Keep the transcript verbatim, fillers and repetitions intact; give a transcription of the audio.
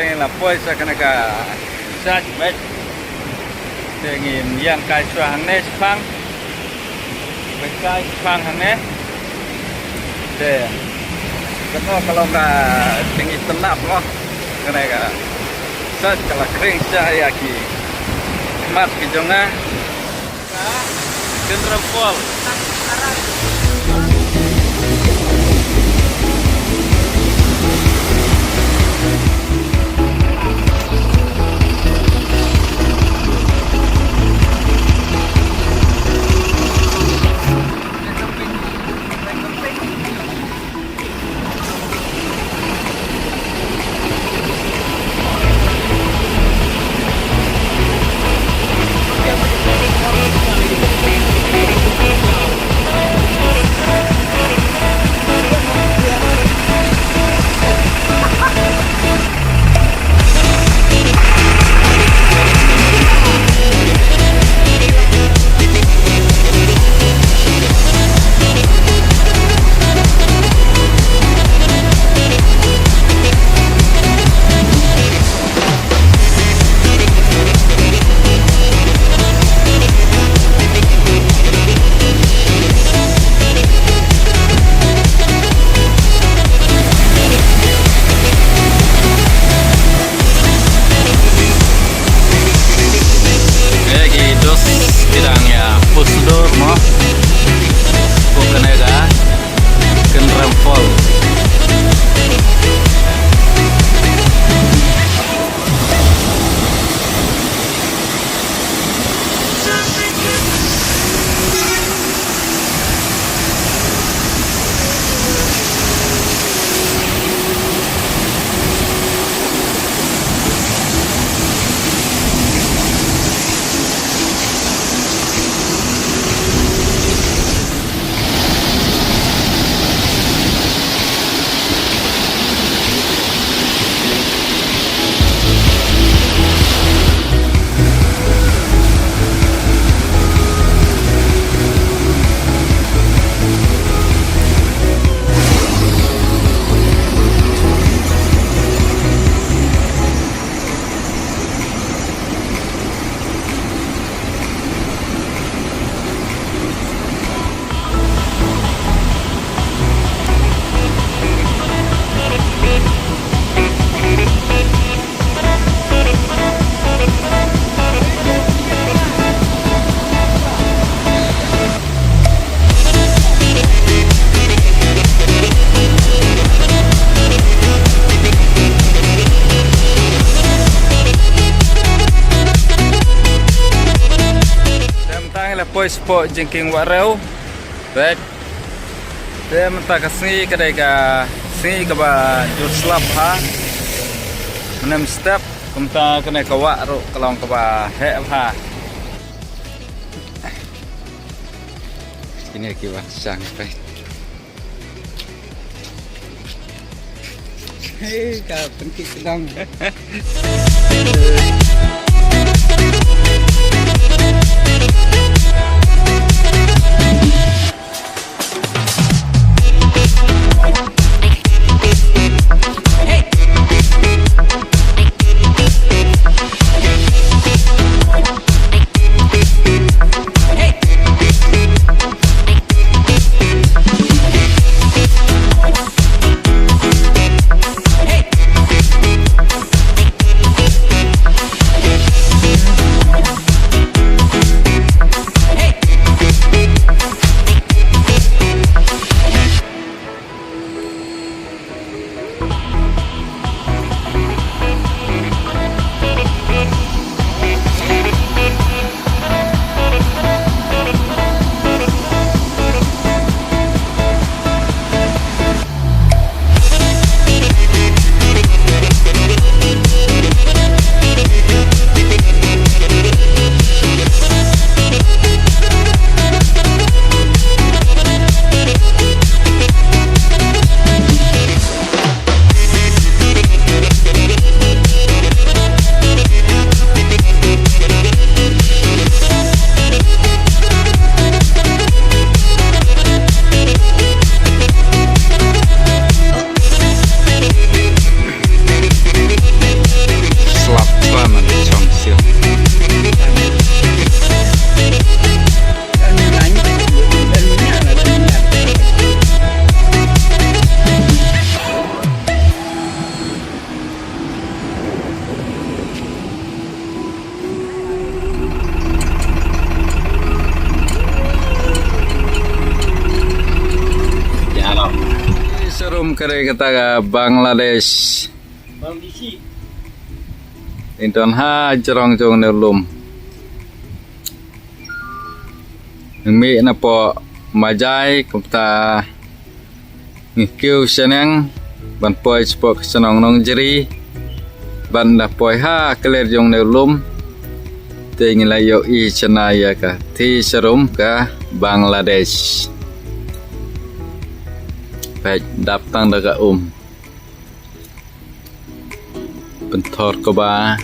Te la poi sha kane ka church bad te ngin ïa kai shuwa hangne shaphang. Bad kai shaphang hangne. Te kano ka long ka ding itynnad mo. Kane ka church ka la khring sha ïa ki mat ki jong nga. Kynrem Fall. Ki dos ki dang ïa pus dur mo. Ko kane ka Kynrem Fall. Te mynta ngi la poi shapoh jingkieng Wahrew. Bad te mynta ka sngi ka dei ka sngi kaba jur slap ha. Mynne step kumta kane ka wah ruh ka long kaba heh bha. Kine ki wan shang pai. Hei, ka pynkhih sdang. Lum ka dei kata ka Bangladesh. Bangladeshi. Ing don ha jrong jong ne lum. Ngi mih na poh Majai kumta ngi kiew shaneng ban poi shapoh ka shnong Nongjri. Ban da poi ha ka ler jong ne lum. Te ngi la ïohi shana ïa ka thih sharum ka Bangladesh. Peit dap tang da ka um. Pynthor kaba